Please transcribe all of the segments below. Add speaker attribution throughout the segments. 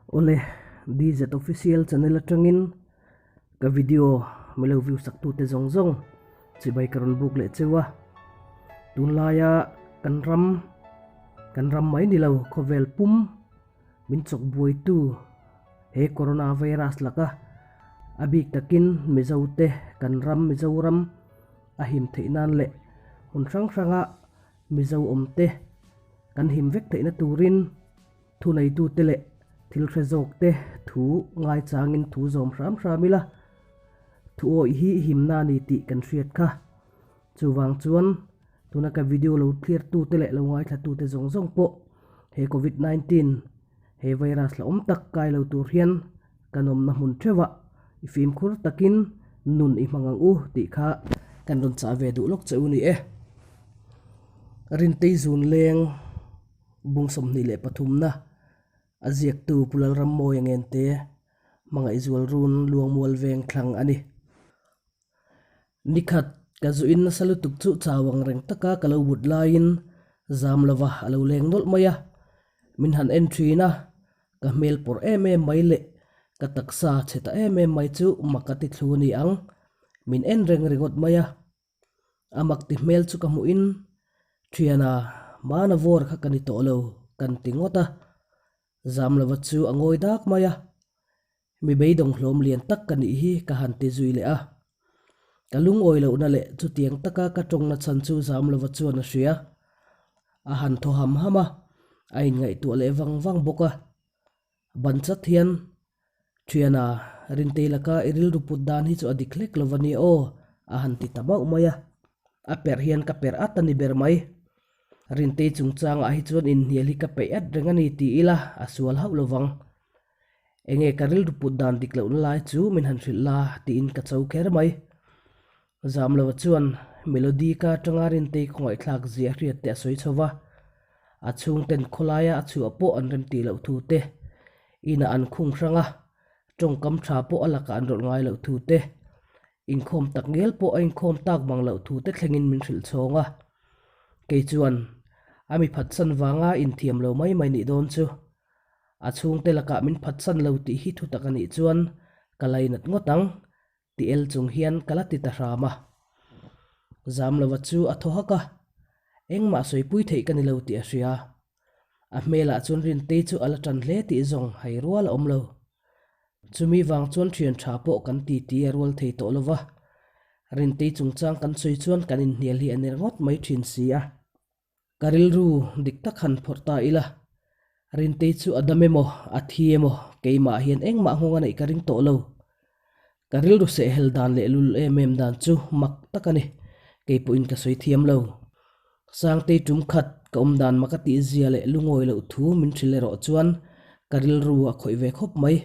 Speaker 1: Awle, DZ Official channel atangin ka video milo view sak tute zawng zawng chibai ka rawn buk leh cheu a. Tunlaia kan ram, kan ram mai ni lo khawvel pum min chawk buaitu he Corona virus laka a bik takin Mizote kan ram Mizoram a him theih nan leh hmun hrang hranga Mizo awmte kan him vek theihna turin Thuneitute leh thil hre zawkte thu ngaichangin thu zawm hram hram ila, thu awih hi himna a ni tih kan hriat kha. Chuvang chuan tuna ka video lo thlirtute leh lo ngaithlatute zawng zawng pawh he Covid 19 he virus la awm tak kai lo tur hian kan awmna hmun theuhah i fimkhur takin nun i hmang ang u tih kha kan rawn chah ve duh lawk che u ni e. Rintei zun leng. Bung 23 na a ziaktu Pu Lalrammawia Ngente hmangaih zual run Luangmual veng thlang a ni. Nikhat ka zu in nasa lutuk chu chau ang reng taka ka lo but laiin zam lova a lo leng nawlh mai a, min han en thin a, ka hmel pawrh em em mai leh ka taksa chhe ta em em mai chu mak a ti thlu a ni ang, min en reng ringawt mai a. A mak ti hmel chu ka hmuh in, Thiana, mana vawr kha ka ni tawh lo, kan ti ngawt a. Zamlova chu a ngawi dak mai a, Mi beidawng hlawm lian tak ka nih hi ka han ti zui leh a. Ka lungawi lohna leh chutiang taka ka tawngna chhan chu Zamlova chuan a hria. A han thaw ham ham a, a inngaihtuah leh vang vang bawk a. Ban chat hian, Thiana, Rintei laka i rilru put dan hi chu a dik hlek lo va nia aw, a han ti ta mauh mai a. A perh hian ka perh at a ni ber mai. Rintei chungchangah hi chuan inhnial hi ka peih at reng a ni ti ila a sual hauh lo vang. Enge ka rilru put dan dik lohna lai chu min han hrilh la tiin ka cho kher mai. Zamlova chuan Melody ka atanga Rintei khawngaihthlak zia hriat te a sawi chho va, a chhungten khawlaia a chhuah pawh an remtih loh thu te, inah an khung hrang a, tawngkam tha pawh a lakah an rawlh ngai loh thu te, inkhawm tak ngial pawh a inkhawm tak bang loh thu te thlengin min hrilh chhawng a. Kei chuan a mi phatsan vanga inthiam lo mai mai nih dawn chu a chhungte lakah min phatsan lo tih hi thutak a nih chuan ka lainat ngawt ang. Ti el chung hian ka la ti ta hram a. Zamlova chu a thaw hak a, engmah sawipui theih ka ni lo tih a hria. A hmelah chuan Rintei chu a la tan hle tih zawng hai rual a awm lo. Chumi vang chuan thian tha pawh kan ti ti a rual thei tawh lova, Rintei chungchang kan sawi chuan kan inhnial hi a ni ringawt mai thin si a. Ka rilru dik tak han phawrh ta ila, Rintei chu a dam emaw, a thi emaw, keimah hian engmah nghawng a neih ka ring tawh lo. Ka rilru sehhel dan leh lul em em dan chu mak tak a ni, kei pawhin ka sawi thiam lo. Sangtei tum khat ka awm dan mak a tih zia leh lungawi loh thu min hrilh erawh chuan ka rilru a khawih ve khawp mai.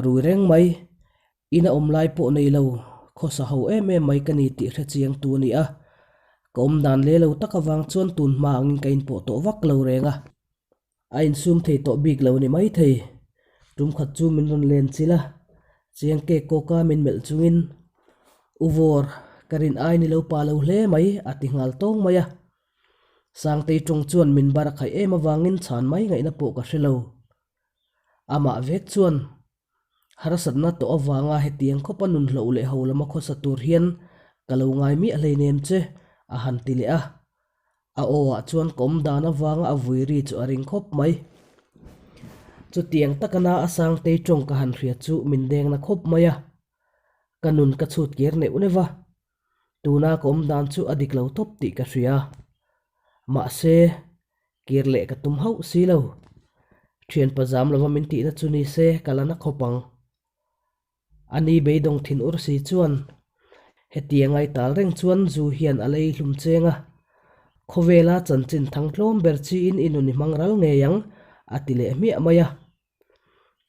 Speaker 1: Rui reng mai, Ina awm lai pawh nei lo, khawsa ho em em mai ka ni tih hre chiang tu a ni a. Ka awm dan le lo tak avang chuan tun hma angin ka inpawh tawh vak lo reng a. A insum thei tawh bik lo a ni maithei. Tum khat chu min rawn len chilh a, chiang kek kawka min melh chungin, U Vawr, ka rin ai ni lo pa lo hle mai, a ti nghal tawng mai a. Sangtei tawng chuan min bar a khaih em avangin chhan mai ngaihna pawh ka hre lo. Amah vek chuan Harsatna tawh avanga hetiang khawpa nun hloh leh ho lama khawsa tur hian ka lo ngai miah hleinem che, a han ti leh a. A aw ah chuan ka awm dan avanga a vui ri chu a ring khawp mai. Chutiang takana a Sangtei tawng ka han hria chu min dengna khawp mai a. Ka nun ka chhut kir neuh neuh va, tuna ka awm dan chu a dik lo tawp tih ka hria. Mahse, Kir leh ka tum hauh si lo. Thianpa zam lova min tihna chu ni se ka la na khawp ang. A ni beidawng thin ur si chuan hetiang ai tal reng chuan zu hian a lei hlum cheng a. Khawvela chanchin thang tlawm ber chiin i nun i hmang ral ngei ang a ti leh hmiah mai a.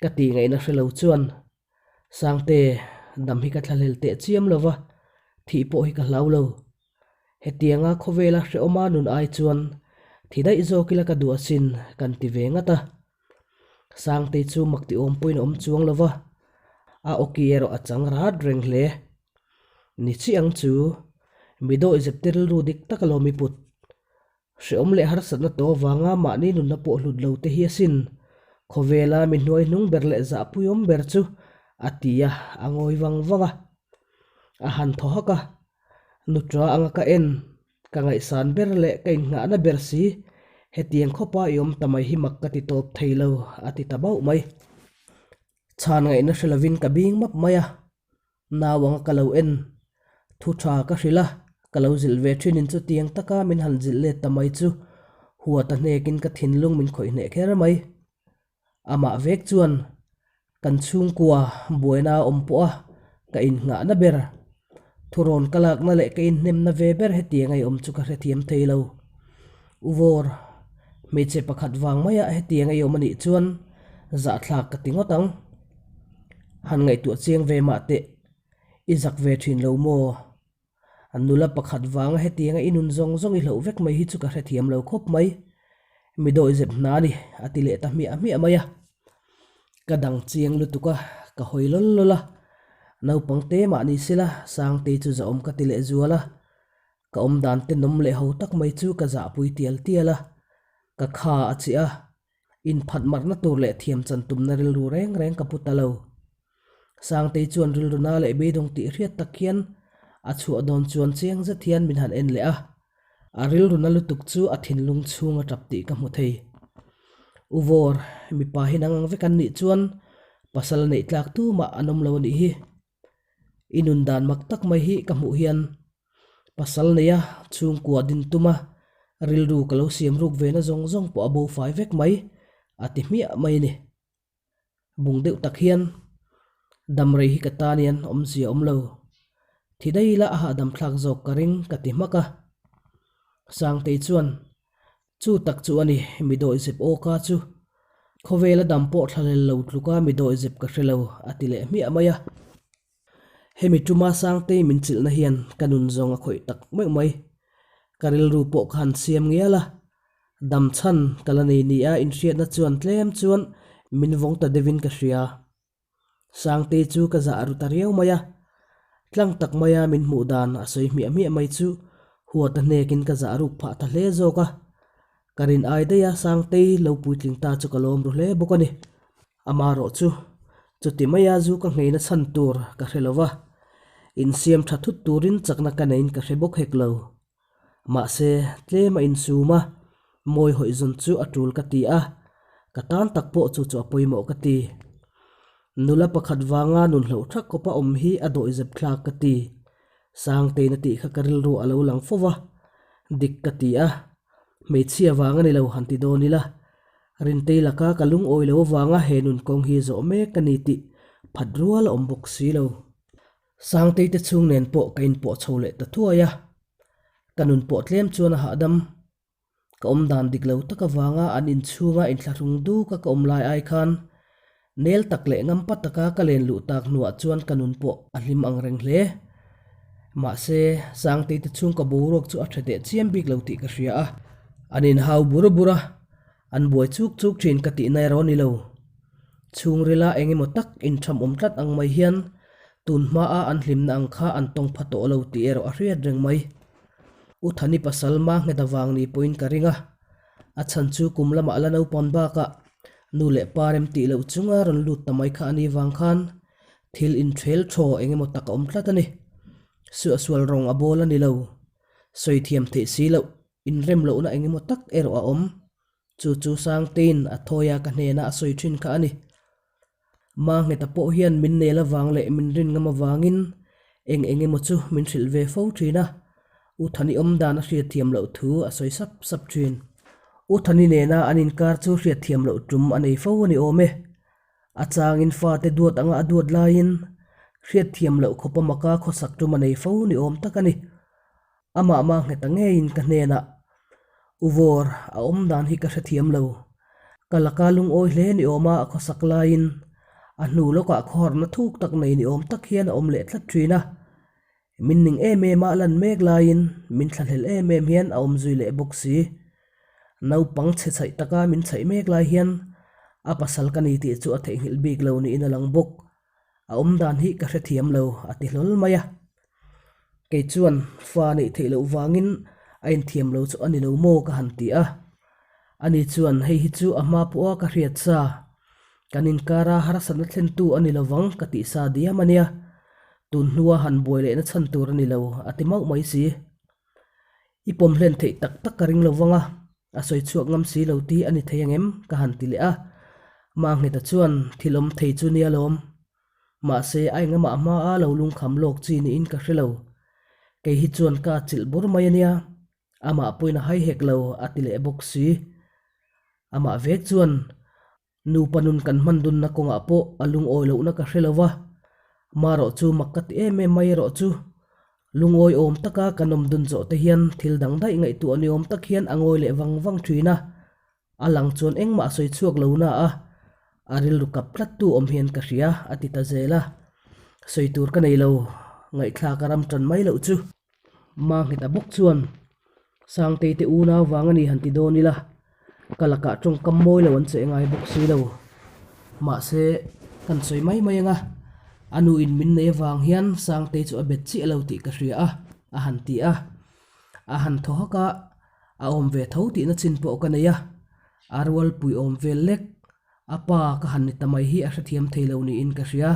Speaker 1: Ka tih ngaihna hre lo chuan Sangte, dam hi ka thlahlel teh chiam lova, thih pawh hi ka hlau lo. Hetianga khawvela hrehawma nun ai chuan thi daih zawk ila ka duh asin kan ti ve ngat a. Sangtei chu mak ti awm pawhin a awm chuang lova, a awki erawh a chang rat reng hle. Ni chiah ang chu, mi dawih zep te rilru dik tak alawm i put. Hrehawm leh harsatna tawh avanga mahni nunna pawh hlut lo te hi asin. Khawvela mi hnuai hnung ber leh zahpuiawm ber chu a ti a, a ngawi vang vang a. A han thaw hak a, Nuṭa anga ka en, ka ngaihsan ber leh ka innghahna ber si, hetiang khawpa i awm ta mai hi mak ka ti tawp thei lo, a ti ta bauh mai. Chhan ngaihna hre lovin ka bing map mai a, nau anga ka lo en, thu tha ka hrilh a, ka lo zilh ve thinin chutiang taka min han zilh let ta mai chu huat a hnekin ka thinlung min khawih hneh kher mai. Amah vek chuan kan chhungkua buaina a awm pawh a, ka innghahna ber, thurawn ka lakna leh ka inhnemna ve ber hetiang a i awm chu ka hrethiam thei lo. U Vawr, hmeichhe pakhat vang maia hetiang a i awm a nih chuan zahthlak ka ti ngawt ang. Han ngaihtuah chiang ve mah teh, i zak ve thin lo maw? A nula pakhat vanga hetianga i nun zawng zawng i hloh vek mai hi chu ka hrethiam lo khawp mai. Mi dawihzep hna a ni, a ti leh ta hmiah hmiah mai a. Ka dang chiang lutuk a, ka hawi lawl lawl a. Naupang te mah ni sela, Sangtei chu zahawm ka ti leh zual a. Ka awm dan tenawm leh ho tak mai chu ka zahpui tial tial a. Ka kha a chiah a, Inphat marhna tur leh thiam chan tumna rilru reng reng ka pu ta lo. Sangtei chuan rilru na leh beidawng tih hriat tak hian a chhuah dawn chuan chiang zet hian min han en leh a. A rilru na lutuk chu a thinlung chhung a tap tih ka hmu thei. U Vawr, mipa hi nang ang vek an nih chuan pasal neih tlak tumah an awm lo a nih hi. I nun dan mak tak mai hi ka hmuh hian pasal neia chhungkua din tuma rilru ka lo siam ruk ve na zawng zawng pawh a bo fai vek mai a ti hmiah mai a ni. Bung deuh tak hian damrei hi ka tan hian awmzia awm lo. Thi daih ila a hahdam thlak zawk ka ring ka ti hmak a. Sangtei chuan Chu tak chu a ni, mi dawihzep aw ka chu. Khawvela dam pawh thlahlel lo tluka mi dawihzep ka hre lo, a ti leh hmiah mai a. Hemi tuma Sangtei min chilhna hian ka nun zawng a khawih tak meuh mai. Ka rilru pawh ka han siam ngial a, dam chhan ka la nei nia inhriatna chuan tlem chuan min vawng ta deuhin ka hria. Sangtei chu ka zah ru ta riau mai a, tlang tak maia min hmuh dan a sawi hmiah hmiah mai chu huat a hnekin ka zah ruk phah ta hle zawk a. Ka rin ai daih a Sangtei lo puitling ta chu ka lawm ru hle bawk a ni. Amarawh chu chuti maia zu ka ngheina chhan tur ka hre lo va, insiam tha thut turin chakna ka neiin ka hre bawk hek lo. Mahse, tlem a insum a, mawi hawih zawn chu a tul ka ti a, ka tan tak pawh chu chu a pawimawh ka ti. Nula pakhat vanga nun hloh thak kawpa awm hi a dawihzep thlak ka ti. Sangtein a tih kha ka rilru a lo lang fo va, dik ka ti a, hmeichhia vang a ni lo han ti dawn ila, Rintei laka ka lungawi lo avanga he nun kawng hi zawh mek ka ni tih phat rual a awm bawk si lo. Sangtei te chhung nen pawh ka inpawh chho leh ta thuai a, ka nun pawh tlem chuan a hahdam. Ka awm dan dik lo tak avanga an inchhunga inthlahrung duk a ka awm lai ai khan nel tak leh ngampa taka ka len luh tak hnuah chuan ka nun pawh a hlim ang reng hle. Mahse, Sangtei te chhung ka boruak chu a tha teh chiam bik lo tih ka hria a, an inhau bur bur a, An buai chuk chuk thin ka tihna erawh a ni lo. Chhungrila eng emaw tak intham awm tlat ang mai hian tun hmaa an hlimna ang kha an tawng pha tawh lo tih erawh a hriat reng mai. U Thani pasal ma nghet avang ni pawhin ka ring a, a chhan chu kum lamah la naupan bakah nu leh pa rem tih loh chunga rawn lut ta mai kha a ni vang khan thil inthel thaw eng emaw tak a awm tlat a ni. Suahsual rawng a bawl a ni lo. Sawi thiam theih si loh. Inrem lohna eng emaw tak erawh a awm. Chu chu Sangtein a thawi a ka hnenah a sawi thin kha a ni. Mangheta pawh hian min nel avang leh min rin ngam avangin eng eng emaw chu min hrilh ve fo thin a, U Thani awm dan a hriatthiam loh thu a sawi sap sap thin. U Thani nena an inkar chu hriatthiam loh tum a nei fo a ni awm e. A changin fate duat anga a duat laiin hriatthiam loh khawpa maka khawsak tum a nei fo ni awm tak a ni. Amah mah nghet ta ngeiin ka hnenah, U Vawr, a awm dan hi ka hrethiam lo. Ka laka lungawi hle ni awma a khawsak laiin a hnu lawkah khawharna thuk tak nei ni awm tak hian a awm leh tlat thin a. Min ning em em a lan mek laiin min thlahlel em em hian a awm zui leh bawk si. Naupang chhe chhaih taka min chhaih mek lai hian a pasal ka ni tih chu a theihnghilh bik lo niin a lang bawk. A awm dan hi ka hrethiam lo, a ti hlawl mai a. Kei chuan fa neih theih loh vangin a inthiam lo chu a ni lo maw ka han ti a. Ani chuan hei hi chu a hma pawha ka hriat sa. Kan inkara harsatna thlentu a ni lovang ka tih sa diam a nia. Tun hnua han buai lehna chhan tur a ni lo, a ti mauh mai si. I pawm hlen theih tak tak ka ring lovang a, a sawi chhuak ngam si lo tih a ni thei ang em? ka han ti leh a. Mangheta chuan thil awm thei chu nia lawm. Mahse, a engamah hmaa lo lungkham lawk chi niin ka hre lo. Kei hi chuan ka chilh bur mai a nia. Amah pawhin a hai hek lo, a ti leh bawk si. Amah vek chuan nupa nun kan hman dunna kawngah pawh a lungawi lohna ka hre lo va, marawh chu mak ka ti em em mai erawh chu lungawi awm taka kan awm dun zawh te hian thil dang daih ngaihtuah ni awm tak hian a ngawi leh vang vang thin a, a lang chuan engmah a sawi chhuak lo na a, a rilru kap tlat tu awm hian ka hria a ti ta zel a, sawi tur ka nei lo, ngaihthlak a ram tan mai loh chu. Mangheta bawk chuan Sangtei te unau vang a ni han ti dawn ila, ka lakah tawngkam mawi lo an che ngai bawk si lo. Mahse, kan sawi mai mai ang a, a nu in min nei avang hian Sangtei chu a bet chiah lo tih ka hria a, a han ti a. A han thaw hak a, a awm ve tho tihna chin pawh ka nei a, a rualpui awm vel lek, a pa ka han ni ta mai hi a hrethiam thei lo niin ka hria.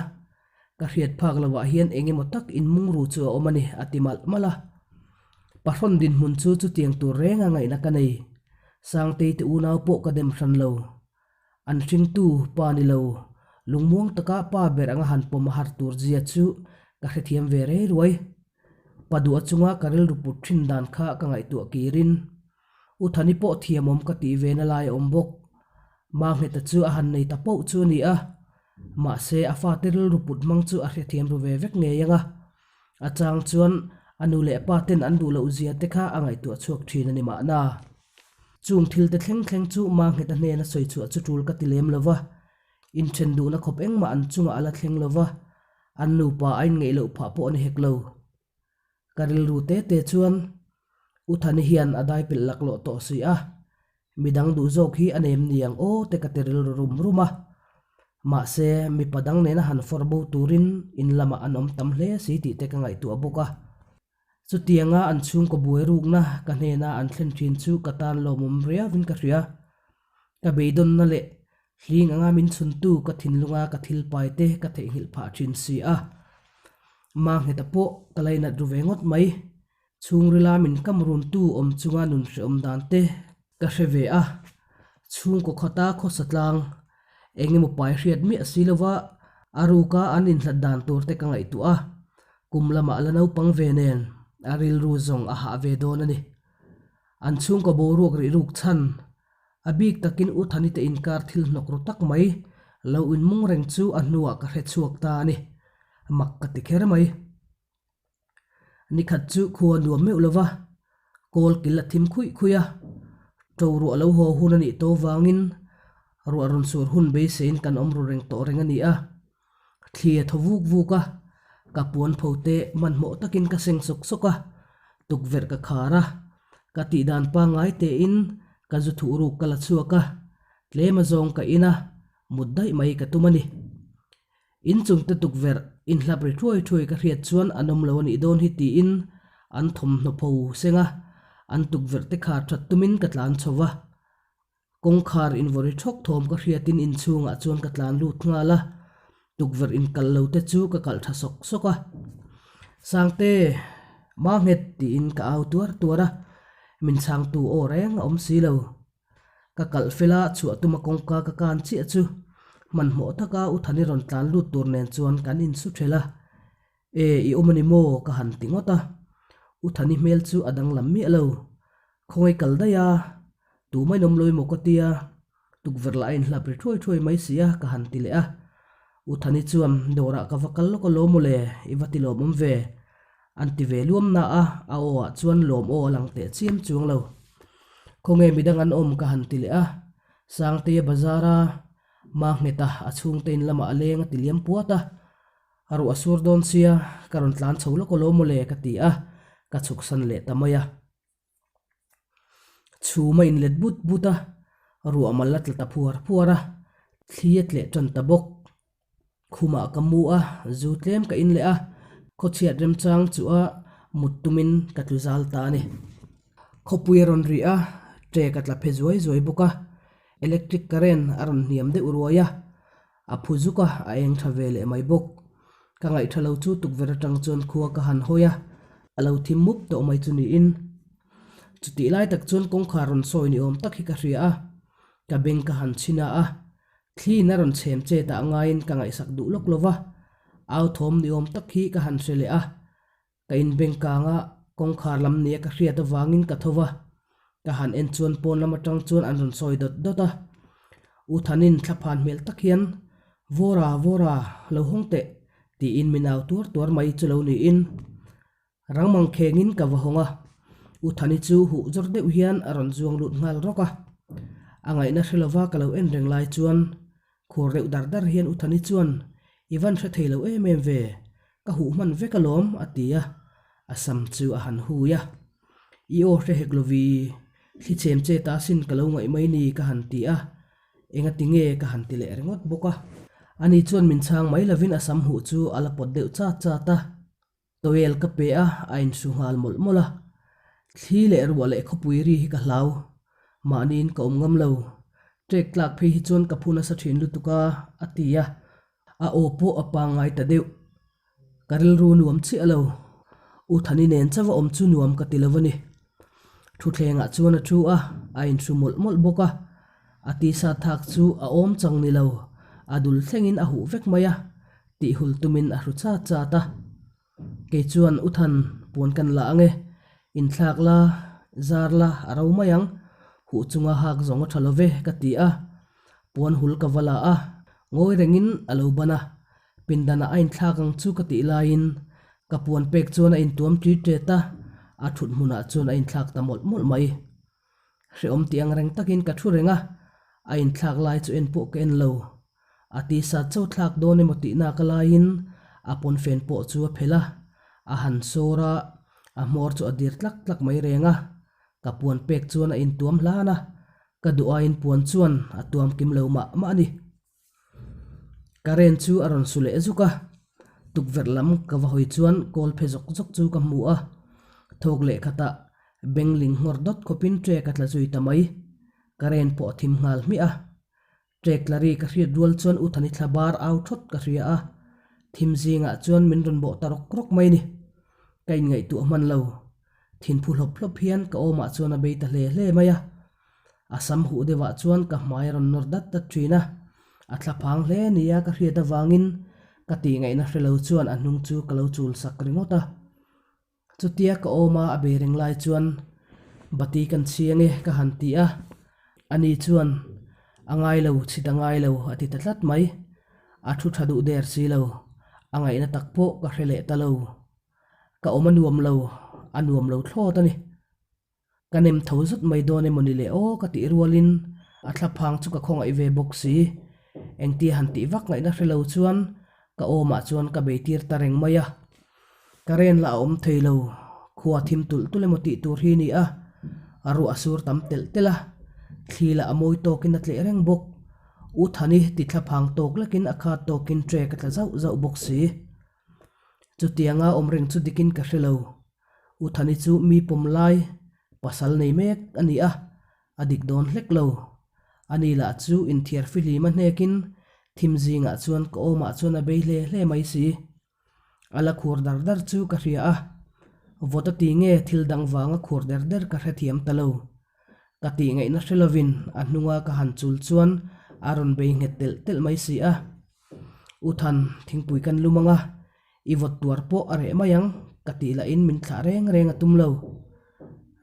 Speaker 1: Ka hriat phak lovah hian eng emaw tak inmungru chu a awm a ni, a ti malh malh a. Pahrawn dinhmun chu chutiang tur renga ngaihna ka nei. Sangtei te unau pawh ka dem hran lo. An hringtu pa ni lo, lungmuang taka pa ber anga han pawm a har tur zia chu ka hrethiam ve rei ruai. Pa duh a chunga ka rilru put thin dan kha ka ngaihtuah kirin U Thani pawh thiamawm ka tih ve na lai a awm bawk. Mangheta chu a han nei ta poh chu a ni a, mahse a fate rilru put hmang chu a hrethiam ru ve vek ngei ang a. A chang chuan a nu leh pa ten an duh loh zia te kha a ngaihtuah chhuak thin a ni mahna. Chung thil te thleng thleng chu Mangheta hnena sawi chhuah chu tul ka ti lem lo va, inthen duhna khawp engmah an chungah a la thleng lo va, an nupa a inngeih loh phah pawh a ni hek lo. Ka rilru te te chuan U Thani hian a dai pelh laklawh tawh si a, midang duh zawk hi a nem ni ang aw te ka ti rilru rum rum a. Mahse, mipa dang nena han fawr bo turin in lamah an awm tam hle si tih te ka ngaihtuah bawk a. Chutianga an chhungkaw buai rukna ka hnena an thlen thin chu ka tan lawmawm riauin ka hria. Ka beidawnna leh hling anga min chhuntu ka thinlunga ka thil pai te ka theihnghilh phah thin si a. Mangheta pawh ka lainat ru ve ngawt mai. Chhungrila min kam runtu awm chunga nun hrehawm dan te ka hre ve a. Chhungkaw khawta khawsa tlang eng emaw pai hriat miah si lova a ruka an inhlat dan tur te ka ngaihtuah a. Kum lamah la naupang ve nen a rilru zawng a hah ve dawn a ni. An chhungkaw boruak rih ruk chhan, a bik takin U Thani te inkar thil hnawk ru tak mai lo inmung reng chu a hnuah ka hre chhuak ta a ni. Mak ka ti kher mai. Nikhat chu khua nuam meuh lova, kawl kil a thim khuih khuih a, ṭo ruah lo haw hun a nih to vangin ruah rawn sur hun beiseiin kan awm ru reng tawh reng a ni a. Thli a thaw vuk vuk a, ka puan pho te hmanhmawh takin ka seng sawk sawk a, tukverh ka khar a, ka tih dan pangngai tein ka zu thuh ruk ka la chhuak a, tlem a zawng ka in a, mut daih mai ka tum a ni. Inchung te tukverh inhlap ri thuai thuai ka hriat chuan an awm lo a nih dawn hi tiin an thawmhnaw pho seng a, an tukverh te khar that tumin ka tlan chho va. Kawngkhar invawri thawk thawm ka hriatin inchhungah chuan ka tlan lut nghal a, tukverh inkalh lo te chu ka kalh tha sawk sawk a. Sangte, ma nghet tiin ka au tuar tuar a, min chhangtu aw reng a awm si lo. Ka kalh fel a, chhuah tuma kawngka ka kan chiah chu hmanhmawh taka U Thani rawn tlan lut tur nen chuan kan insu ṭhelh a, E, i awm a ni maw? ka han ti ngawt a. U Thani hmel chu a danglam miah lo. Khawngaih kal daih a, tumah in awm lo emaw ka tia, tukverh lah a inhlap ri thuai thuai mai si a, ka han ti leh a. U Thani chuan, Dawrah ka va kal lawk a lawm mawle, i va ti lawmawm ve. An ti ve luam na a, a aw ah chuan lawm aw a lang teh chiam chuang lo. Khawnge midang an awm ka han ti leh a, Sangtea bazar a, Mangheta a chhungte in lamah a leng a ti liam puat a. A ruah sur dawn sia, ka rawn tlan chho lawk alawm mawle ka ti a, ka chhuksan leh ta mai a. Chhum a inlet but but a, ruah mal a tla ta phuar phuar a, thli a tleh tan ta bawk. Khumah ka mu a, zu tlem ka in leh a, khawchhiat remchang chu a mut tumin ka tlu zal ta a ni. Khawpui a rawn rih a, ṭek a tla phe zuai zuai bawk a, electric current a rawn hniam deuh ruai a. A phu zuk a, a eng tha ve leh mai bawk. Ka ngaihtha lo chu tukverh atang chuan khua ka han hawi a, a lo thim mup tawh mai chu niin. Chutih lai tak chuan kawngkhar rawn sawi ni awm tak hi ka hria a, ka beng ka han chhin a a, thliin a rawn chhem chet ah ngaiin ka ngaihsak duh lawk lo va, au thawm ni awm tak hi ka han hre leh a, Ka inbeng kang a, kawngkhar lam nia ka hriat avangin ka tho va, ka han en chuan pawn lam atang chuan an rawn sawi dawt dawt a. U Thanin thlaphan hmel tak hian, Vawra, Vawra, lo hawng teh, tiin min au tuar tuar mai chu lo niin. Rang mang khengin ka va hawng a, U Thani chu huh zawr deuh hian a rawn zuang lut nghal rawk a. A ngaihna hre lova ka lo en reng lai chuan Khur deuh dar dar hian U Thani chuan, I van hre thei lo em em ve, ka huh hman vek alawm, a ti a, a sam chu a han hui a. I aw hre hek lovi, thli chem che ta sin ka lo ngaih mai ni ka han ti a, engati nge ka han ti leh ringawt bawk a. Ani chuan min chhang mai lovin a sam huh chu a la pawt deuh chat chat a. Towel ka pe a, a inhru nghal mawlh mawlh a. Thli leh ruah leh khawpui ri hi ka hlau. Mahniin ka awm ngam lo. Trek tlak phei hi chuan ka phu nasa thin lutuk a, a ti a. A aw pawh a pangngai ta deuh. Ka rilru nuam chiah lo. U Thani nen chauh a awm chu nuam ka ti lo a ni. Thutthlengah chuan a thu a, a inhru mawlh mawlh bawk a. A tisa thak chu a awm chang ni lo, a dul thlengin a huh vek mai a. Tih hul tumin a hru chat chat a. Kei chuan U Than, puan kan la ang e. Inthlak la, zar la, a ro mai ang. Huh chunga hak zawng a tha lo ve, ka ti a. Puan hul ka va la a, ngawi rengin a lo ban a. Pindanah a inthlak ang chu ka tih laiin ka puan pek chuan a intuam ṭi ṭet a, a ṭhut hmunah chuan a inthlak ta mawlh mawlh mai. Hrehawm tih ang reng takin ka ṭhu reng a, a inthlak lai chu en pawh ka en lo. A tisa cho thlak dawn emaw tih nak laiin a pawnfen pawh chu a phelh a, a han sawr a, a hmawr chu a dir tlak tlak mai reng a. Ka puan pek chuan a intuam hlan a, ka duh aiin puan chuan a tuam kim lo mah mah a ni. Current chu a rawn su leh zuk a, tukverh lam ka va hawi chuan kawl phe zawk zawk chu ka hmu a, thawk leh khatah beng ling nghawr dawt khawpin trek a tla zui ta mai. Current pawh a thim nghal hmiah a, Trek tla ri ka hriat rual chuan U Thani thla bar au thawt ka hria a, thim zingah chuan min rawn bawh ta rawk rawk mai ni. Ka inngaihtuah hman lo. Thinphu hlawp hlawp hian ka awmah chuan a bei ta hle hle mai a. A sam huh deuhah chuan ka hmai a rawn nawr dat dat thin a, a thla phang hle nia ka hriat avangin ka tihngaihna hre lo chuan a hnung chu ka lo chul sak ringawt a. Chutia ka awm a, a bei reng lai chuan bati kan chhiang e ka han ti a, ani chuan a ngai lo, chhit a ngai lo a ti ta tlat mai. A thu tha duh der si lo, a ngaihna tak pawh ka hre leh ta lo. Ka awm a nuam lo, a nuam lo thlawt a ni. Ka nem tho zut mai dawn emaw ni le aw ka tih rualin a thlaphang chu ka khawngaih ve bawk si. Engtia han tih vak ngaihna hre lo chuan ka awmah chuan ka bei tir ta reng mai a. Ka ren lah a awm thei lo, khua thim tulh tulh emaw tih tur hi ni a, a ruah a sur tam telh telh a, thli lah a mawi tawkin a tleh reng bawk. U Thani ti thlaphang tawk lekin a khat tawkin trek a tla zauh zauh bawk si. Chutianga awm reng chu dikin ka hre lo. U Thani chu mi pawm lai pasal nei mek a ni a, a dik dawn hlek lo. Ani lah chu inthiar fihlim a hnekin thim zingah chuan ka awmah chuan a bei hle hle mai si. A la khur dar dar chu ka hria a, vawt a ti nge thil dang vanga khur der der ka hrethiam ta lo. Ka tih ngaihna hre lovin a hnunga ka han chul chuan a rawn bei nghet telh telh mai si a. U Than, thingpui kan lum ang a, I vawt tuar pawh a reh mai ang, ka tih lahin min thlah reng reng a tum lo.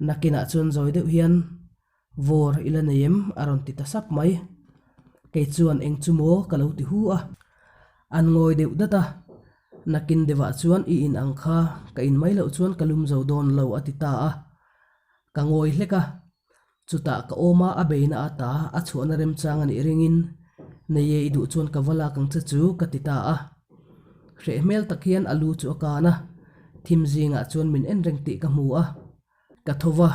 Speaker 1: Nakinah chuan zawi deuh hian, Vawr i la nei em? a rawn ti ta sap mai. Kei chuan eng chu maw ka lo ti hu a. An ngawi deuh dat a, nakin deuhah chuan i in ang kha ka in mai loh chuan ka lum zo dawn lo a ti ta a. Ka ngawi hlek a, Chutah ka awm a, a beina ata a chhuahna remchang a nih ringin, Nei e i duh chuan ka va lak ang che chu, ka ti ta a. Hreh hmel tak hian a lu chu a kan a, thim zingah chuan min en reng tih ka hmu a. Ka tho va,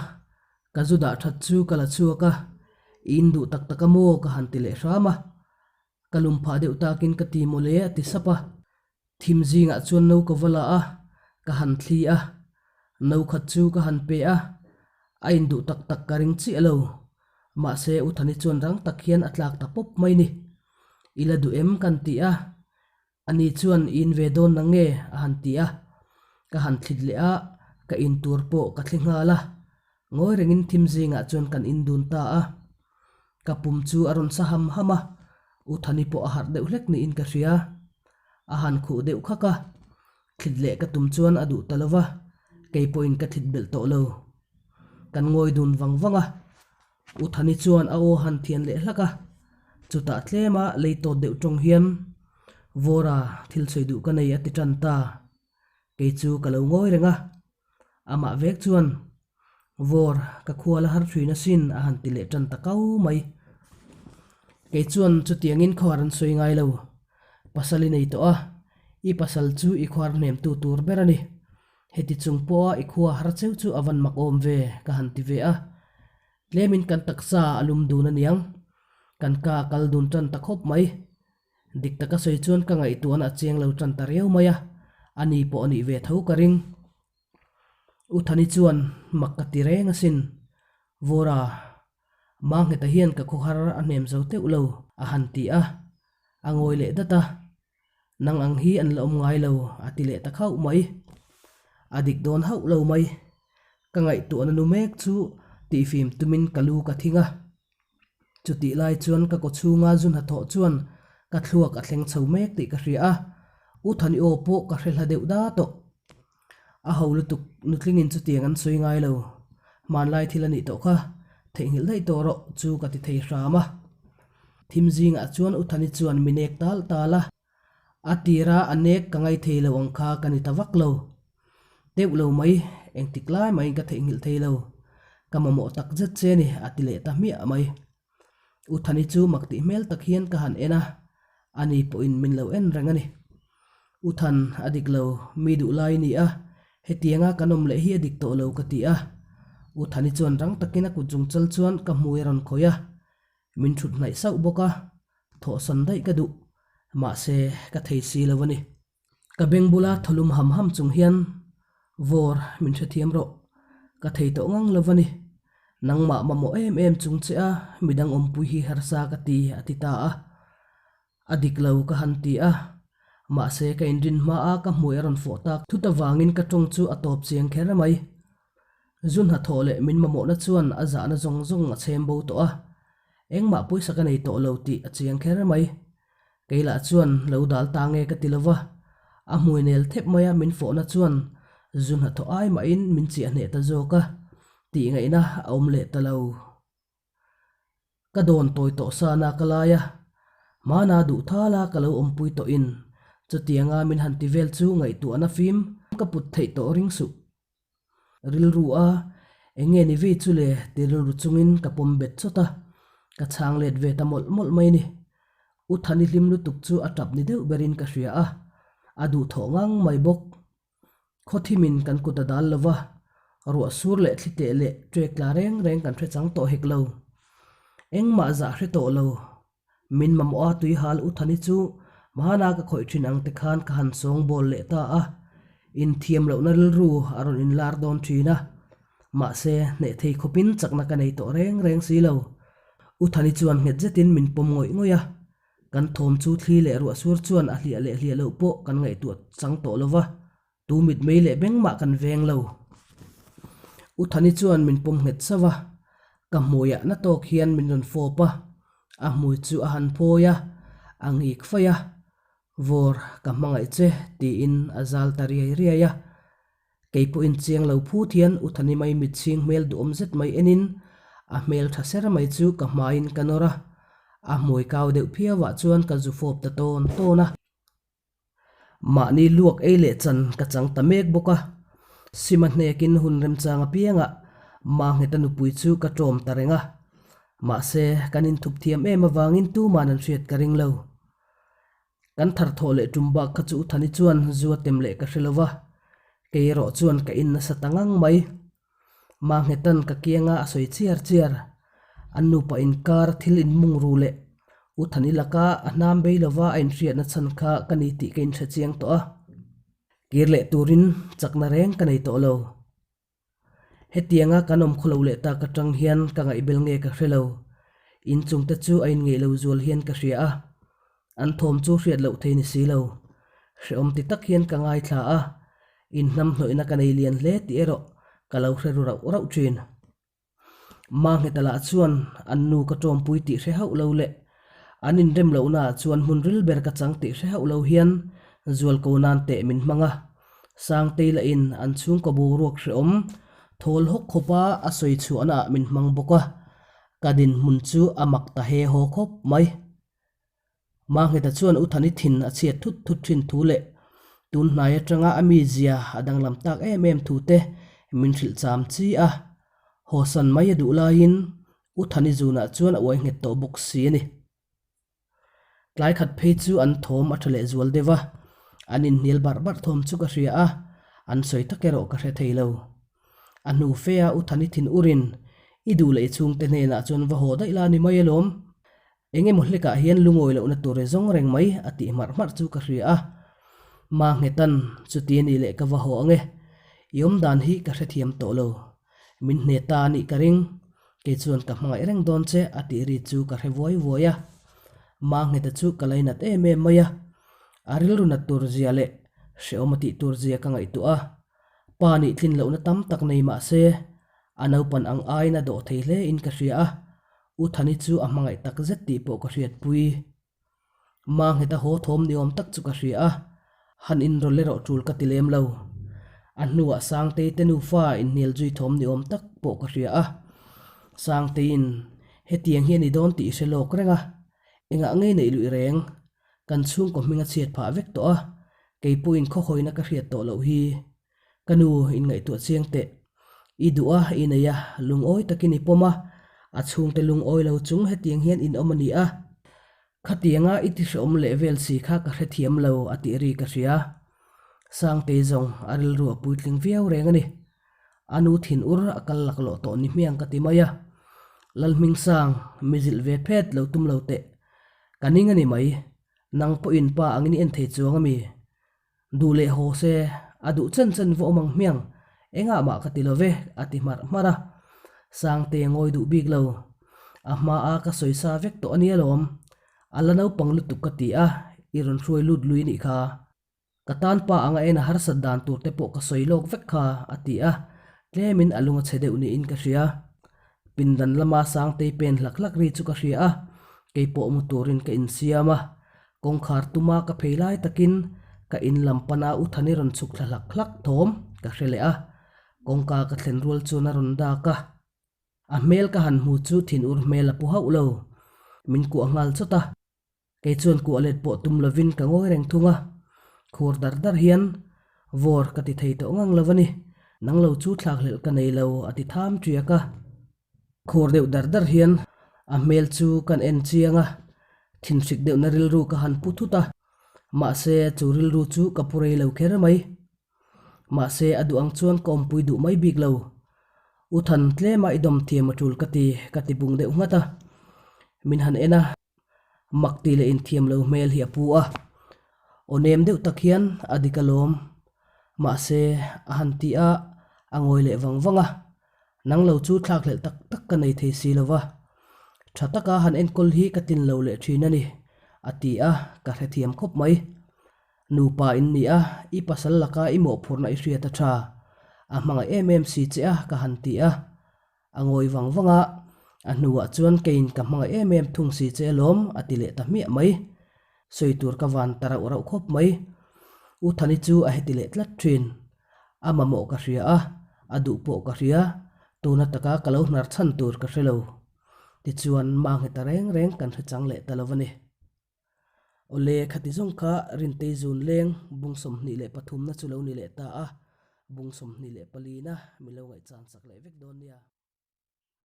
Speaker 1: ka zu dah that chu ka la chhuak a, I in duh tak tak a maw? ka han ti leh hram a. Ka lum phah deuh takin ka ti mawle a ti sap a. Thim zingah chuan no ka va la a, ka han thli a. No khat chu ka han pe a, a induh tak tak ka ring chiah lo. Mahse, U Thani chuan rang tak hian a tlak ta pawp mai ni. I la duh em kan ti a, ani chuan i in ve dawn na nge a han ti a, ka han thlit leh a, ka in tur pawh ka thli nghal a, ngawi rengin thim zingah chuan kan in dun ta a. Ka pum chu a rawn sa ham ham a, U Thani pawh a harh deuh hlek niin ka hria. A han khuh deuh khak a, thlit leh ka tum chuan a duh ta lo va, kei pawhin ka thlit belh tawh lo. Kan ngawi dun vang vang a, U Thani chuan a aw han thian leh hlak a, chutah tlema lei tawt deuh tawng hian, Vawra, thil sawi duh ka nei a ti tan ta. Kei chu ka lo ngawi reng a, amah vek chuan, Vawr, ka khual a har thin asin a han ti leh tan ta kau mai. Kei chuan chutiangin khuar an sawi ngai lo. Pasal i nei tawh a, i pasal chu i khuar hnemtu tur ber a ni. Heti chung pawha i khua har cheu chu a van mak awm ve, ka han ti ve a. Tlemin kan taksa a lum dun aniang. Kan ka a kal dun tan ta khawp mai. Dik taka sawi chuan ka ngaihtuahna a chiang lo tan ta riau mai a, ani pawh a nih ve tho ka ring. U Thani chuan mak ka ti reng asin. Vawra, Mangheta hian ka khawhar a hnem zo teuh lo, a han ti a. A ngawi leh dat a. Nang ang hi an la awm ngai lo, a ti leh ta khauh mai. A dik dawn hauh lo mai. Ka ngaihtuahna nu mek chu tihfim tumin ka lu ka thing a. Chutih lai chuan ka kaw chhunga zu hnathawh chuan ka thluak a thleng chho mek tih ka hria a, U Thani aw pawh ka hre hla deuh da tawh. A ho lutuk nutlingin chutiang an sawi ngai lo. Hmanlai thil a nih tawh kha, theihnghilh daih tawh rawh chu ka ti thei hram a. Thim zingah chuan U Thani chuan mi nek tal tal a. A tira a nek ka ngai thei lo ang kha ka ni ta vak lo. Deuh lo mai, engtik lai maiin ka theihnghilh thei lo. Ka mamawh tak zet che ni, a ti leh ta hmiah mai. U Thani chu mak tih hmel tak hian ka han en a, ani pawhin min lo en reng a ni. U Than, a dik lo, mi duh lai i ni a, hetianga kan awm leh hi a dik tawh lo ka ti a. U Thani chuan rang takin a kut zungchal chuan ka hmui a rawn khawih a, min thut hnaih sauh bawk a, thawhsan daih ka duh, mahse ka thei si lo a ni. Ka beng bula thawlum ham ham chung hian Vawr min hrethiam rawh, ka thei tawh ngang lo va ni. Nangmah mamawh em em chung che a midang awmpui hi harsa ka ti a ti ta a. A dik lo ka han ti a, mahse ka inrin hma a ka hmui a rawn fawh tak thut avangin ka tawng chu a tawp chiang kher mai. Zu hnathawh leh min mamawhna chuan a zahna zawng zawng a chhem bo tawh a, engmah pawisa ka nei tawh lo tih a chiang kher mai. Kei lah chuan lo dal ta nge ka ti lo va, a hmui nel thep maia min fawhna chuan zu hnathawh ai mahin min chiah hneh ta zawk a, tih ngaihna a awm leh ta lo. Ka dawn tawi tawh sana ka lai a, hmana duh thala ka lo awmpui tawhin chutianga min han ti vel chu ngaihtuahna fim ka put theih tawh ring suh. Rilru a, eng nge ni vei chu le ti rilru chungin ka pawm bet chawt a, ka chhang let ve ta mawlh mawlh mai ni. U Thani hlim lutuk chu a tap ni deuh berin ka hria a, a duhthawh ngang mai bawk. Khawthimin kan kut a dal lo va, ruah sur leh thli teh leh ṭek tla reng reng kan hre chang tawh hek lo. Engmah zah hre tawh lo. Min mamawh a tui hal U Thani chu hmana ka khawih ṭhin ang te khan ka han sawng bawl leh ta a, inthiam lohna rilru a rawn inlar dawn ṭhin a. Mahse, hneh thei khawpin chakna ka nei tawh reng reng si lo. U Thani chuan nghet zetin min pawm ngawih ngawih a, Kan thawm chu thli leh ruah sur chuan a hliah leh hliah loh pawh kan ngaihtuah chang tawh lo va, tu mitmei leh beng mah kan veng lo. U Thani chuan min pawm nghet sauh a, ka hmuiah na tawk hian min rawn fawp a, a hmui chu a han phawi a, a ngik faih a, Vawr, ka hmangaih che, tiin a zal ta riai riai a. Kei pawhin chiang lo phut hian U Thani mai mitchhing hmel duhawm zet mai enin a hmel tha ser mai chu ka hmaiin ka nawr a, a hmui kau deuh phiau ah chuan ka zu fawp ta tawn tawn a. Mahni luak ei leh chan ka chang ta mek bawk a, Sima hnekin hun remchang apiangah Mangheta nupui chu ka ṭawm ta reng a, mahse kan inthup thiam em avangin tuman an hriat ka ring lo. Kan thar thawh leh tum bak kha chu U Thani chuan zu a tem leh ka hre lo va, kei erawh chuan ka in nasa ta ngang mai. Manghetan ka kianga a sawi chiar chiar. An nupa inkar thil inmung ru leh U Thani laka a hnam bei lova a inhriatna chhan kha ka ni tih ka inhre chiang tawh a. Kir leh turin chakna reng ka nei tawh lo. Hetianga kan awm khawlo leh tak atang hian ka ngaihbel nge ka hre lo. Inchung te chu a inngeih lo zual hian ka hria a. An thawm chu hriat loh thei ni si lo. Hrehawm ti tak hian ka ngaithla a, inhnamhnawihna ka nei lian hle tih erawh ka lo hre ru rauh rauh thin. Mangheta lah chuan an nu ka tawmpui tih hre hauh lo leh an inrem lohnaah chuan hmun ril ber ka chang tih hre hauh lo hian zualko nan teh min hmang a. Sangtei lahin an chhungkaw boruak hrehawm thawl hawk khawpa a sawi chhuahnaah min hmang bawk a, ka dinhmun chu a mak ta he haw khawp mai. Mangheta chuan U Thani thin a chhiat thut thut thin thu leh tun hnai atanga a mizia a danglam tak em em thu te min hrilh cham chi a. Hawsan mai a duh laiin U Thani zunah chuan a uai nghet tawh bawk si a ni. Tlai khat phei chu an thawm a tha leh zual deuh a, an inhnial barh barh thawm chu ka hria a, an sawi tak erawh ka hre thei lo. A hnu fe a U Thani thin urin i duh leh i chhungte hnenah chuan va haw daih la ni mai alawm. Eng emaw hlekah hian lungawi lohna tur i zawng reng mai a tih hmarh hmarh chu ka hria a. Ma nghetan, chuti a nih leh ka va haw ang e. I awm dan hi ka hrethiam tawh lo. Min hne ta a nih ka ring. Kei chuan ka hmangaih reng dawn che a tih ri chu ka hre vuai vuai a. Ma ngheta chu ka lainat em em mai a. A rilru nat tur zia leh hrehawm a tih tur zia ka ngaihtuah a. Pa nih tlin lohna tam tak nei mah se, a naupan ang aiin a dawh thei hle in ka hria a. U Thani chu a hmangaih tak zet tih pawh ka hriatpui. Mangheta haw thawm ni awm tak chu ka hria a, han inrawlh erawh tul ka ti lem lo. A hnuah Sangtei te nufa inhnial zui thawm ni awm tak pawh ka hria a. Sangteiin hetiang hi a ni dawn tih i hre lawk reng a, engah ngei neih luih reng? Kan chhungkaw hming a chhiat phah vek tawh a, kei pawhin khawhawina ka hriat tawh loh hi. Ka nu, inngaihtuah chiang teh. I duh a, i nei a, lungawi takin i pawm a, a chhungte lungawi lo chung hetiang hian in awm a ni a. Khatianga i ti hrehawm leh vel si kha ka hrethiam lo, a tih ri ka hria. Sangtei zawng a rilru a puitling viau reng a ni. A nu thin ur a kal laklawh tawh ni hmiang ka ti mai a. Lalhmingsang, mi zilh ve phet lo tum lo teh. Ka ning a ni mai. Nang pawhin pa angin i en thei chuang a mi? Duh leh haw se, a duh chen chen va awm ang hmiang, engah mah ka ti lo ve, a ti hmarh hmarh a. Sangte a ngawi duh bik lo. A hmaa ka sawi sa vek tawh a nia lawm. A la naupang lutuk ka ti a, i rawn hruai lut lui nih kha. Ka tan pa anga en a harsat dan tur te pawh ka sawi lawk vek kha, a ti a, tlemin a lung a chhe deuh niin ka hria. Pindan lama Sangtei pen hlak hlak ri chu ka hria a, kei pawh mu turin ka insiam a. Kawngkhar tuma ka phei lai takin ka in lam pana U Thani rawn chhuk thla hlak hlak thawm ka hre leh a, kawngka ka thlen rual chuan a rawn dak a. A hmel ka han hmu chu thinur hmel a pu hauh lo, min kuah nghal chawt a. Kei chuan kuah let pawh tum lovin ka ngawi reng thung a, khur dar dar hian vawr ka ti thei tawh ngang lo a ni, nang lo chu thlakhlelh ka nei lo a ti tham ṭiak a. Khur deuh dar dar hian a hmel chu kan en chiang a, thinhrik deuhna rilru ka han pu thut a, mahse chu rilru chu ka pu rei lo kher mai. Mahse a duh ang chuan ka awmpui duh mai bik lo. U Than tlema i dawm thiam a ṭul ka ti, ka ti bung deuh nghat a. Min han en a. Mak tih leh inthiam lo hmel hi a pu a, aw nem deuh tak hian a dik alawm. Mahse, a han ti a, a ngawi leh vang vang a. Nang lo chu thlakhlelh tak tak ka nei thei si lo va, tha taka han enkawl hi ka tlin lo leh thin a ni, a ti a, ka hrethiam khawp mai. Nupa in ni a, i pasal laka i mawhphurhna i hriat a tha. A hmangaih em em si che a, ka han ti a. A ngawi vang vang a, a hnuah chuan keiin ka hmangaih em em thung si che alawm a ti leh ta hmiah mai. Sawi tur ka van ta rauh rauh khawp mai. U Thani chu a heti leh tlat thin. A mamawh ka hria a, a duh pawh ka hria, tuna taka ka lo hnar chhan tur ka hre lo. Tichuan Mangheta reng reng kan hre chang leh ta lo a ni. Awle, khati zawng kha Rintei zun leng bung 23 na chu lo ni leh ta a, bung 24 na mi lo ngaihchan sak leh vek dawn nia.